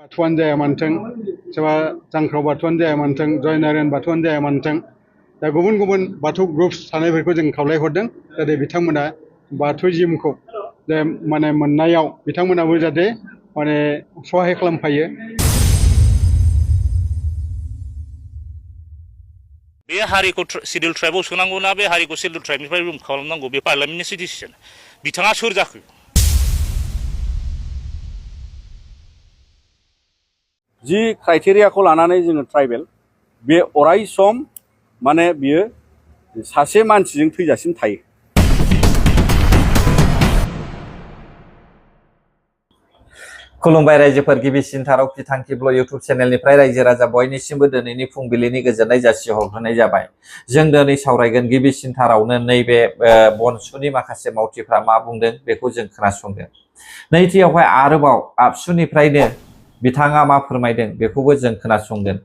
बाथौआनो जाया मानथों सोरबा जांख्राव बाथौआनो जाया मानथों जयनारायण बाथौआनो जाया मानथों दा गुबुन गुबुन बाथौ ग्रुप्स थानायफोरखौ जों खावलायहरदों जाहाथे बिथांमोना बाथौजिमखौ जे माने मोननायाव बिथांमोनाबो जाहाथे माने सहाय खालामफायो। बे हारिखौ सिडिउल ट्राइबआव सोनांगौ ना बे हारिखौ सिडिउल ट्राइबनिफ्राय रिमुभ खालामनांगौ बे पार्लियामेन्टनि डिसिजन। बिथाङा सोर जाखो? जि क्राइटेरियाखौ लानानै जोङो ट्राइबेल बे अराय सम माने बियो सासे मानसिजों थैजासिम थायो। खुलुमबाय रायजोफोर, गिबिसिन थारौखि थांखिब्ल इउट्युब चेनेलनिफ्राय रायजो राजा बयनिसिमबो दिनैनि फुंबिलिनि गोजोननाय जासिहरग्रोनाय जाबाय। जों दिनै सावरायगोन गिबिसिन थारावनो नैबे बनसुनि माखासे मावथिफ्रा मा बुंदों बेखौ जों खोनासंगोन। नैथियावहाय आरोबाव आबसुनिफ्रायनो बिथाङा मा फोरमायदों बेखौबो जों खोनासंगोन।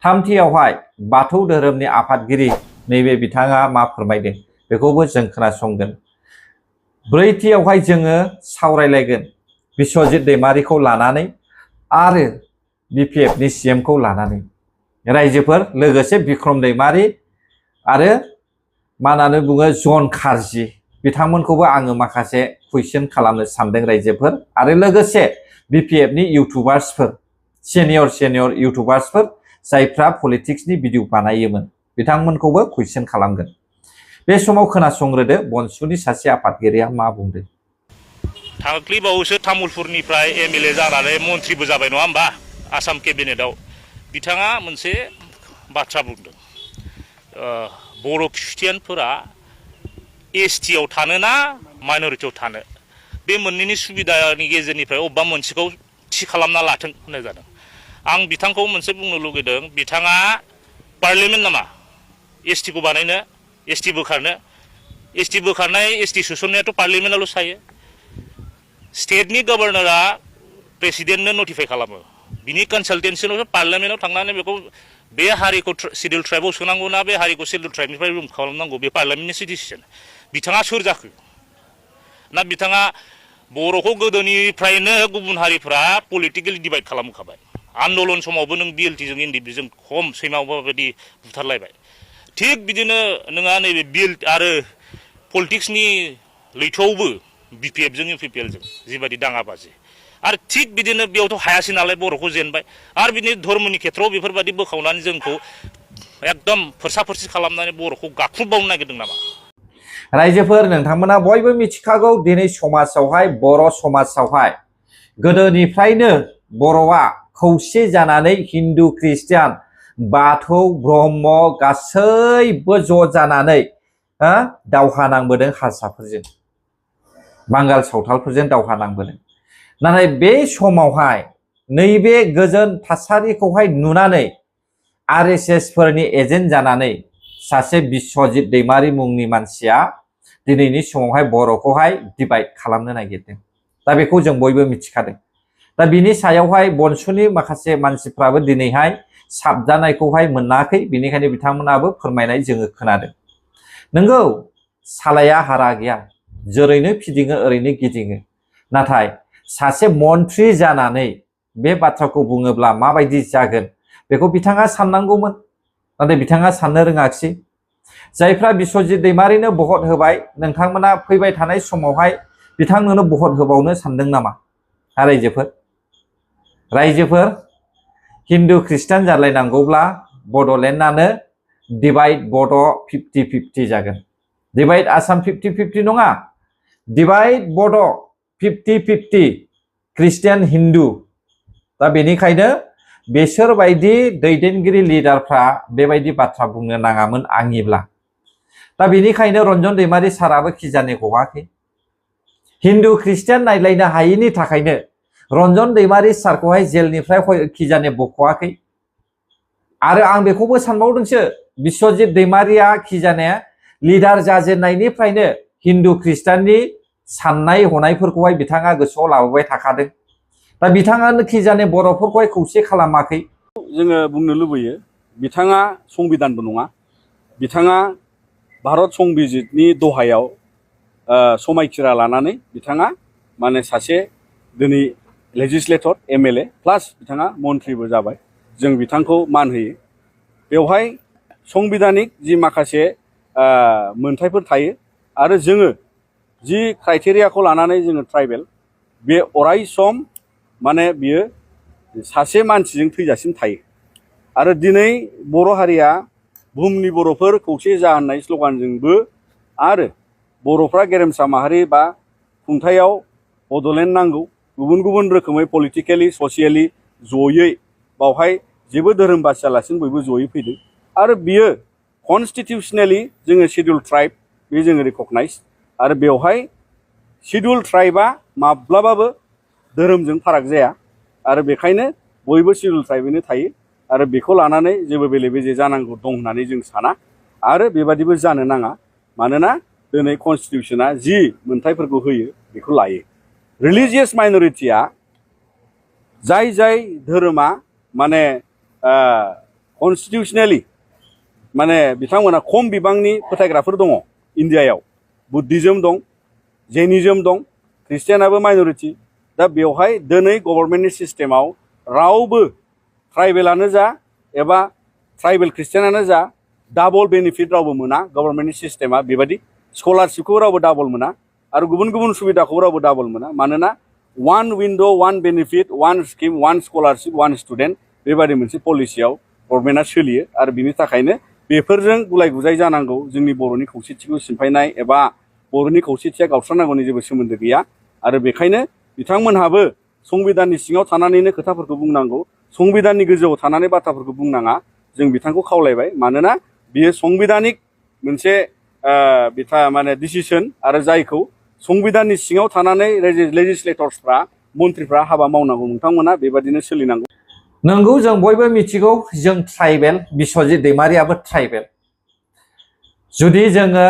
थामथियावहाय बाथौ धोरोमनि आफादगिरि नैबे बिथाङा मा फोरमायदों बेखौबो जों खोनासंगोन। ब्रैथियावहाय जोङो सावरायलायगोन बिश्वजित दैमारिखौ लानानै आरो बिपिएफनि सीएमखौ लानानै। रायजोफोर लोगोसे बिक्रम दैमारि आरो मा होननानै बुङो जन खारजि बिथांमोनखौबो आङो माखासे कुइसन खालामनो सानदों रायजोफोर, आरो लोगोसे बिपिएफनि इउटुबार्सफोर सिनियर इउटुबार्सफोर जायफ्रा पलिटिक्सनि भिडिअ बानायोमोन बिथांमोनखौबो कुइसन खालामगोन। बे समाव खोनासंग्रोदो बनसुनि सासे आफादगिरिया मा बुंदों। दाख्लैबावैसो तामुलपुरनिफ्राय एमएलए जानानै मन्त्रिबो जाबाय नङा होमबा आसाम केबिनेटआव। बिथाङा मोनसे बाथ्रा बुंदों, बर' ख्रिस्टियानफोरा एसटिआव थानो ना माइनरिटियाव थानो, बे मोननैनि सुबिदानि गेजेरनिफ्राय अबेबा मोनसेखौ थि खालामना लाथों होननाय जादों। आं बिथांखौ मोनसे बुंनो लुगैदों, बिथाङा पार्लियामेन्ट नामा एसटिखौ बानायनो, एसटि बोखारनो? एसटि बोखारनाय एसटि सोसननायाथ' पार्लियामेन्टआवल' थायो। स्टेटनि गभर्नरा प्रेसिडेन्टनो नटिफाइ खालामो, बिनि कनसालटेन्सिनावसो पार्लियामेन्टआव थांनानै बेखौ बे हारिखौ सिडिउल ट्राइबआव सोनांगौ ना बे हारिखौ सिडिउल ट्राइबनिफ्राय रिमुभ खालामनांगौ बे पार्लियामेन्टनि डिसिजन। बिथाङा सोर जाखो? ना बिथाङा बर'खौ गोदोनिफ्रायनो गुबुन हारिफ्रा पलिटिकेलि डिभाइड खालामखाबाय। आन्दलन समावबो नों बिएलटिजों एनडिएफबिजों खम सैमा बायदि बुथारलायबाय। थिग बिदिनो नोंहा नैबे बिएल आरो पलिटिक्सनि लैथोआवबो बिपिएफजों इउपिपिएलजों जिबायदि दाङाबाजि, आरो थिग बिदिनो बेयावथ' हायासै नालाय बर'खौ जेनबाय, आरो बिदिनो धर्मनि खेथ्रआव बेफोरबायदि बोखावनानै जोंखौ एकदम फोरसा फोरसि खालामनानै बर'खौ गाख्रुबबावनो नागिरदों नामा? रायजोफोर नोंथांमोना बयबो मिथिखागौ दिनै समाजावहाय बर' समाजावहाय गोदोनिफ्रायनो बर'आ खौसे जानानै हिन्दु ख्रिस्टियान बाथौ ब्रह्म गासैबो ज' जानानै दावहा नांबोदों हारसाफोरजों, बांगाल सावथालफोरजों दावहा नांबोदों। नाथाय बे समावहाय नैबे गोजोन थासारिखौहाय नुनानै आरएसएस फोरनि एजेन्ट जानानै सासे बिश्वजित दैमारि मुंनि मानसिया दिनैनि समावहाय बर'खौहाय डिभाइड खालामनो नागिरदों। दा बेखौ जों बयबो मिथिखादों। दा बिनि सायावहाय बनसुनि माखासे मानसिफ्राबो दिनैहाय साबजानायखौहाय मोनाखै, बेनिखायनो बिथांमोनाबो फोरमायनाय जोङो खोनादों। नंगौ सालाया हारा गैया, जेरैनो फिदिङो ओरैनो गिदिङो। नाथाय सासे मन्त्रि जानानै बे बाथ्राखौ बुङोब्ला माबायदि जागोन बेखौ बिथाङा साननांगौमोन, नाथाय बिथाङा साननो रोङाखिसै। जायफ्रा बिश्वजित दैमारिनो भट होबाय, नोंथांमोना फैबाय थानाय समावहाय बिथांमोननो भट होबावनो सानदों नामा? रायजोफोर हिन्दु ख्रिस्टान जालायनांगौब्ला बड'लेण्डआनो डिभाइड बड' 50-50 जागोन। डिभाइड आसाम 50-50 नङा, डिभाइड बड' 50-50 ख्रिस्टियान हिन्दु। दा बेनिखायनो बेसोर बायदि दैदेनगिरि लिडारफ्रा बेबायदि बाथ्रा बुंनो नाङामोन आंनिब्ला। दा बेनिखायनो रन्जन दैमारि साराबो खिजाने गवाखै। हिन्दु ख्रिस्टियान नायलायनो हायैनि थाखायनो रन्जन दैमारि सारखौहाय जेलनिफ्राय खिजाने बख'वाखै। आरो आं बेखौबो सानबावदोंसो, बिश्वजित दैमारिया खिजाने लिडार जाजेननायनिफ्रायनो हिन्दु ख्रिस्टाननि साननाय हनायफोरखौहाय बिथाङा गोसोआव लाबोबाय थाखादों। दा बिथाङानो खिजाने बर'फोरखौहाय खौसे खालामाखै। जोङो बुंनो लुबैयो बिथाङा संबिधानबो नङा, बिथाङा भारत संबिजितनि दहायाव समायखिरा लानानै बिथाङा माने सासे दिनै लेजिस्लेटर MLA प्लास बिथाङा मन्थ्रिबो जाबाय जों बिथांखौ मान होयो बेवहाय संबिधानिक जि माखासे मोनथायफोर थायो आरो जोङो जि क्राइटेरियाखौ लानानै जोङो ट्राइबेल बे अराय सम माने बियो सासे मानसिजों थैजासिम थायो आरो दिनै बर' हारिया बुहुमनि बर'फोर खौसे जा होननाय स्ल'गानजोंबो आरो बर'फ्रा गेरेमसा माहारि बा खुंथायाव बड'लेण्ड नांगौ गुबुन गुबुन रोखोमै पलिटिकेलि ससियेलि जयै बावहाय जेबो धोरोम बासियालासिनो बयबो जयै फैदों आरो बियो कनस्टिटिउसनेलि जोङो शिडिउल ट्राइब बे जोङो रिकगनाइज आरो बेवहाय शिडिउल ट्राइबआ माब्लाबाबो धोरोमजों फाराग जाया आरो बेखायनो बयबो शिडिउल ट्राइबैनो थायो आरो बेखौ लानानै जेबो बेले बेजे जानांगौ दं होननानै जों साना आरो बेबादिबो जानो नाङा मानोना दिनै कनस्टिटिउसना जि मोनथायफोरखौ होयो बेखौ लायो रिलिजियास माइनरिटिया जाय जाय धोरोमा माने कनस्टिटिउसनेलि माने बिथांमोना खम बिबांनि फोथायग्राफोर दङ इन्डियायाव बुद्धिज्म दं जैनिज्म दं ख्रिस्टियानाबो माइनरिटि दा बेवहाय दिनै गभर्नमेन्टनि सिस्टेमाव रावबो ट्राइबेलानो जा एबा ट्राइबेल ख्रिस्टियानानो जा डाबल बेनिफिट रावबो मोना गभर्नमेन्टनि सिस्टेमा बेबायदि स्कलारशिपखौ रावबो डाबल मोना आरो गुबुन गुबुन सुबिदाखौ रावबो डाबल मोना मानोना one wind' one benefit one scheme one scholarship one student बेबादि मोनसे पलिसियाव गभर्नमेन्टआ सोलियो आरो बिनि थाखायनो बेफोरजों गुलाय गुजाय जानांगौ जोंनि बर'नि खौसेथिखौ सिफायनाय एबा बर'नि खौसेथिया गावस्रानांगौनि जेबो सोमोन्दो गैया आरो बेखायनो बिथांमोनहाबो संबिधाननि सिङाव थानानैनो खोथाफोरखौ बुंनांगौ संबिधाननि गोजौआव थानानै बाथ्राफोरखौ बुंनाङा जों बिथांखौ खावलायबाय मानोना बियो संबिधानिक मोनसे बिथा माने डिसिसन आरो जायखौ संबिधाननि सिङाव थानानै लेजिस्लेटर्सफ्रा मन्थ्रिफ्रा हाबा मावनांगौ नोंथांमोना बेबादिनो सोलिनांगौ नंगौ जों बयबो मिथिगौ जों ट्राइबेल बिश्वजित दैमारियाबो ट्राइबेल जुदि जोङो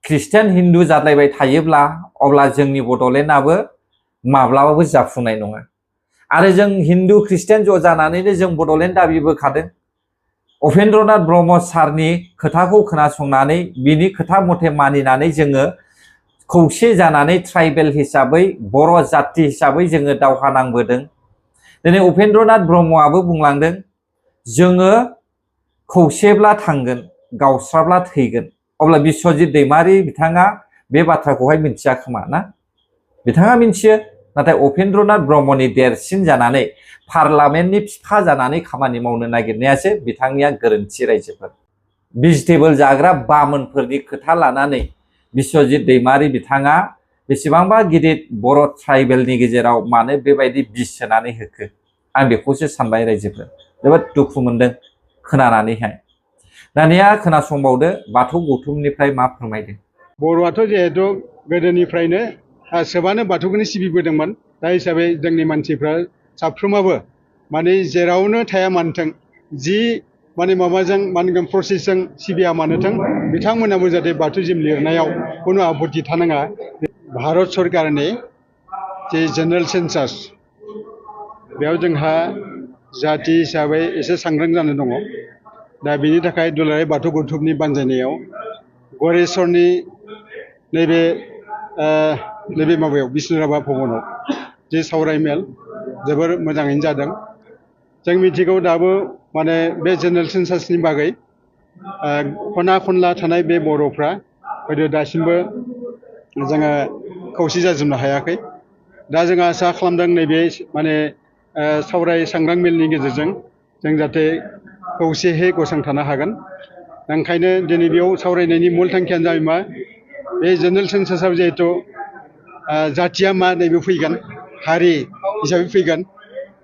ख्रिस्टियान हिन्दु जाद्लायबाय थायोब्ला अब्ला जोंनि बड'लेण्डआबो माब्लाबाबो जाफुंनाय नङा आरो जों हिन्दु ख्रिस्टियान ज' जानानैनो जों बड'लेण्ड दाबि बोखादों उपेन्द्रनाथ ब्रह्म सारनि खोथाखौ खोनासंनानै बिनि खोथा मथे मानिनानै जोङो खौसे जानानै ट्राइबेल हिसाबै बर' जाति हिसाबै जोङो दावहा नांबोदों दिनै उपेन्द्रनाथ ब्रह्मआबो बुंलांदों जोङो खौसेब्ला थांगोन गावस्राब्ला थैगोन अब्ला बिश्वजित दैमारि बिथाङा बे बाथ्राखौहाय मिथिया खोमा ना बिथाङा मिथियो नाथाय उपेन्द्रनाथ ब्रह्मनि देरसिन जानानै पार्लामेन्टनि बिफा जानानै खामानि मावनो नागिरनायासो बिथांनिया गोरोन्थि रायजोफोर भेजिटेबल जाग्रा बामोनफोरनि खोथा लानानै बिश्वजित दैमारि बिथाङा बेसेबांबा गिदिर बर' ट्राइबेलनि गेजेराव मानो बेबायदि बिस सोनानै होखो आं बेखौसो सानबाय रायजोफोर जोबोद दुखु मोनदों खोनानानैहाय दानिया खोनासंबावदो बाथौ गौथुमनिफ्राय मा फोरमायदों बर'आथ' जिहेथु गोदोनिफ्रायनो सोबानो बाथौखौनो सिबिबोदोंमोन दा हिसाबै जोंनि मानसिफ्रा साफ्रोमाबो माने जेरावनो थाया मानोथों जि माने माबाजों मानगोन प्रसेसजों सिबिया मानोथों बिथांमोनाबो जाहाथे बाथौजिम लिरनायाव खुनु आपत्ति थानाङा भारत सरकारनि जे जेनेरेल सेन्सास बेयाव जोंहा जाति हिसाबै एसे सांग्रां जानो दङ दा बेनि थाखाय दुलाराय बाथौ गौथुमनि बानजायनायाव गरेस्वरनि नैबे माबायाव बिष्णुराभा भबनाव जे सावरायमेल जोबोर मोजाङैनो जादों जों मिथिगौ दाबो माने बे जेनेरेल सेन्सासनि बागै खना खनला थानाय बे बर'फ्रा हयथ' दासिमबो जोङो खौसे जाजोबनो हायाखै दा जों आसा खालामदों नैबे माने सावराय सांग्रां मेलनि गेजेरजों जों जाहाथे खौसेयै गसंथानो हागोन ओंखायनो दिनै बेयाव सावरायनायनि मुल थांखियानो जाबाय मा बे जेनेरेल सेन्सासाव जिहेथु जातिया मा नैबे फैगोन हारि हिसाबै फैगोन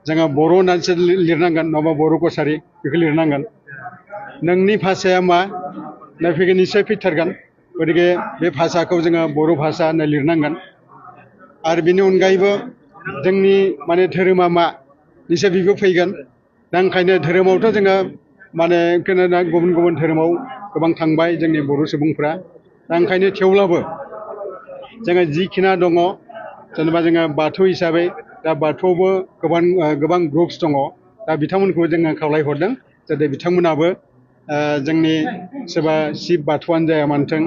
जोङो बर' होननानैसो लिरनांगोन नङाबा बर' कसारि बेखौ लिरनांगोन नोंनि भाषाया मा नै फैगोन निस्सय फैथारगोन गतिके बे भाषाखौ जोङो बर' भाषा होनना लिरनांगोन आरो बेनि अनगायैबो जोंनि माने धोरोमा मा निस्सय बेबो फैगोन दा ओंखायनो धोरोमावथ' जोङो माने गुबुन गुबुन धोरोमाव गोबां थांबाय जोंनि बर' सुबुंफ्रा दा ओंखायनो थेवब्लाबो जोङो जिखिना दङ जेनेबा जोङो बाथौ हिसाबै दा बाथौआवबो गोबां ग्रुप्स दङ दा बिथांमोनखौ जोङो खावलायहरदों जाहाथे बिथांमोनाबो जोंनि सोरबा शिब बाथौआनो जाया मानोथों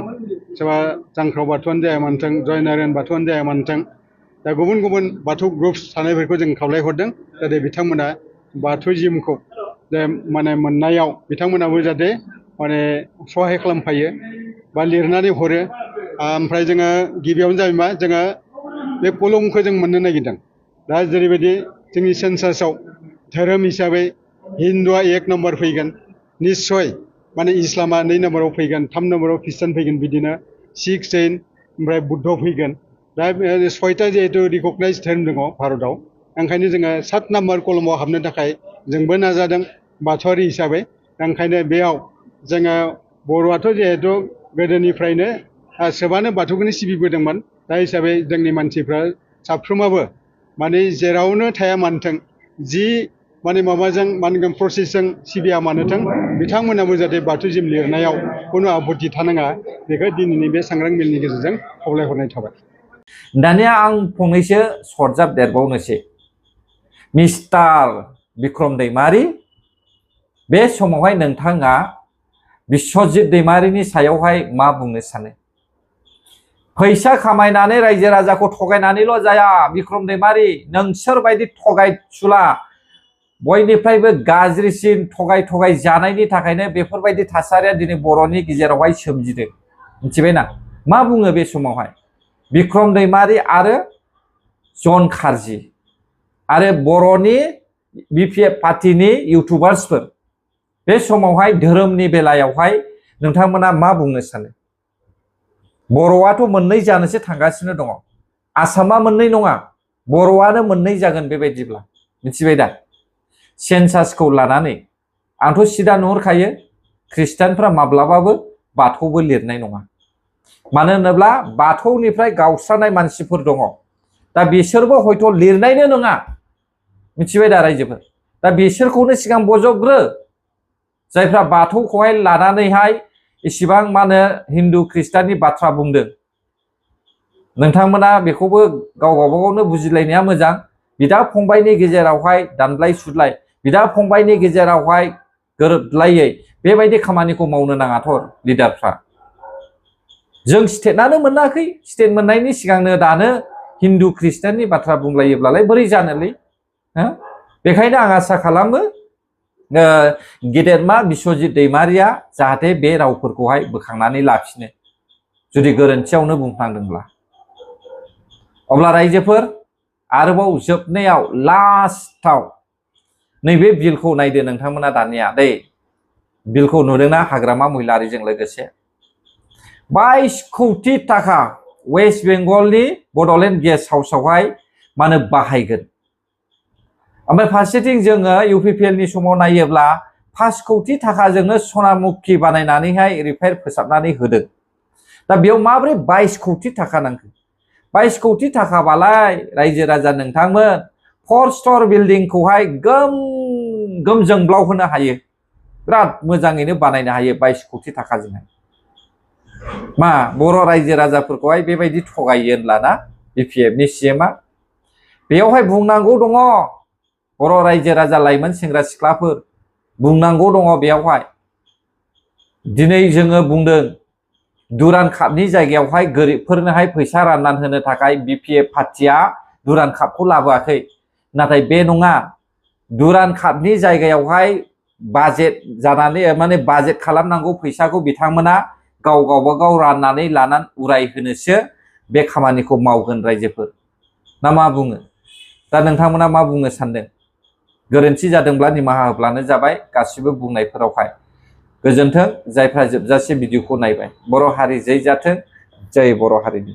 सोरबा जांख्राव बाथौआनो जाया मानोथों जयनारायण बाथौआनो जाया मानोथों दा गुबुन गुबुन बाथौ ग्रुप्स थानायफोरखौ जों खावलायहरदों जाहाथे बिथांमोना बाथौजिमखौ जे माने मोननायाव बिथांमोनाबो जाहाथे माने सहाय खालामफायो बा लिरनानै हरो। ओमफ्राय जोङो गिबियावनो जाबाय मा जोङो बे कलमखौ जों मोननो नागिरदों। दा जेरैबायदि जोंनि सेन्सासाव धोरोम हिसाबै हिन्दुआ 1 नम्बर फैगोन, निस्सय माने इस्लामा 2 नम्बराव फैगोन, 3 नम्बराव ख्रिस्टान फैगोन, बिदिनो सिख जैन ओमफ्राय बुद्ध फैगोन। दा 6टा जिहेतु रिकगनाइज धोरोम दङ भारताव, ओंखायनो जोङो 7 नम्बर कलमाव हाबनो थाखाय जोंबो नाजादों बाथौआरि हिसाबै। ओंखायनो बेयाव जोङो बर'आथ' जिहेतु गोदोनिफ्रायनो सोबानो बाथौखौनो सिबिबोदोंमोन। दा हिसाबै जोंनि मानसिफ्रा साफ्रोमाबो माने जेरावनो थाया मानोथों, जि माने माबाजों मा होनगोन प्रसेसजों सिबिया मानोथों, बिथांमोनाबो जाहाथे बाथौजिम लिरनायाव खुनु आफत्ति थानाङा, बेखौ दिनैनि बे सांग्रां मेलनि गेजेरजों खावलायहरनाय थाबाय। दानिया आं फंनैसो सरजाब देरबावनोसै। मिस्टार बिक्रम दैमारि, बे समावहाय नोंथाङा बिश्वजित दैमारिनि सायावहाय मा बुंनो सानो? फैसा खामायनानै रायजो राजाखौ थगायनानैल' जाया बिक्रम दैमारि, नोंसोर बायदि थगायसुला बयनिफ्रायबो गाज्रिसिन थगाय जानायनि थाखायनो बेफोरबायदि थासारिया दिनै बर'नि गेजेरावहाय सोमजिदों। मिथिबायना? मा बुङो बे समावहाय बिक्रम दैमारि आरो जन खारजि आरो बर'नि बिपिएफ पार्टिनि इउटुबार्सफोर, बे समावहाय धोरोमनि बेलायावहाय नोंथांमोना मा बुंनो सानो? बर'आथ' मोननै जानोसो थांगासिनो दङ। आसामा मोननै नङा, बर'आनो मोननै जागोन बेबायदिब्ला। मिथिबाय दा? सेन्सासखौ लानानै आंथ' सिदा नुहुरखायो ख्रिस्टानफ्रा माब्लाबाबो बाथौबो लिरनाय नङा। मानो होनोब्ला बाथौनिफ्राय गावस्रानाय मानसिफोर दङ। दा बिसोरबो हयथ' लिरनायनो नङा। मिथिबाय दा रायजोफोर? दा बिसोरखौनो सिगां बजबग्रो, जायफ्रा बाथौखौहाय लानानैहाय इसिबां मा होनो हिन्दु ख्रिस्टाननि बाथ्रा बुंदों। नोंथांमोना बेखौबो गावगावनो बुजिलायनाया मोजां। बिदा फंबायनि गेजेरावहाय दानलाय सुलाय, बिदा फंबायनि गेजेरावहाय गोरोबलायै बेबायदि खामानिखौ मावनो नाङाथ' लिडारफ्रा। जों स्टेटआनो मोनाखै, स्टेट मोननायनि सिगांनो दानो हिन्दु ख्रिस्टाननि बाथ्रा बुंलायोब्लालाय बोरै जानोलै? बेखायनो आं आसा खालामो गेदेरमा बिश्वजित दैमारिया जाहाथे बे रावफोरखौहाय बोखांनानै लाफिनो, जुदि गोरोन्थियावनो बुंफ्लांदोंब्ला। अब्ला रायजोफोर, आरोबाव जोबनायाव लास्टआव नैबे बिलखौ नायदो नोंथांमोना दानिया दै। बिलखौ नुदोंना? हाग्रामा महिलारिजों लोगोसे 22 कौटि थाखा वेस्ट बेंगलनि बड'लेण्ड गेस्ट हाउसआवहाय मानो बाहायगोन। ओमफ्राय फारसेथिं जोङो इउपिपिएलनि समाव नायोब्ला 5 कौटि थाखाजोंनो सनामुखि बानायनानैहाय रिपेयार फोसाबनानै होदों। दा बेयाव माब्रै 22 कौटि थाखा नांगौ? 22 कौटि थाखाबालाय रायजो राजा नोंथांमोन 4 स्टार बिल्डिंखौहाय गोम जोंब्लाव होनो हायो, बिराद मोजाङैनो बानायनो हायो 22 कौटि थाखाजोंहाय। मा बर' रायजो राजाफोरखौहाय बेबायदि थगायो होनब्लाना बिपिएफनि सिएमआ? बेयावहाय बुंनांगौ दङ, बर' रायजो राजा लाइमोन सेंग्रा सिख्लाफोर बुंनांगौ दङ बेयावहाय। दिनै जोङो बुंदों दुरान कापनि जायगायावहाय गोरिबफोरनोहाय फैसा राननानै होनो थाखाय बिपिएफ पार्टिया दुरान कापखौ लाबोआखै। नाथाय बे नङा, दुरान कापनि जायगायावहाय बाजेट जानानै माने बाजेट खालामनांगौ फैसाखौ बिथांमोना गावबागाव राननानै लानानै उरायहोनोसो बे खामानिखौ मावगोन रायजोफोर। ना मा बुङो? दा नोंथांमोना मा बुंनो सानदों? गोरोन्थि जादोंब्ला निमाहा होब्लानो जाबाय गासिबो बुंनायफोरावहाय। गोजोन्थों जायफ्रा जोबजासे भिडिअखौ नायबाय। बर' हारि जै जाथों, जय बर' हारिनि।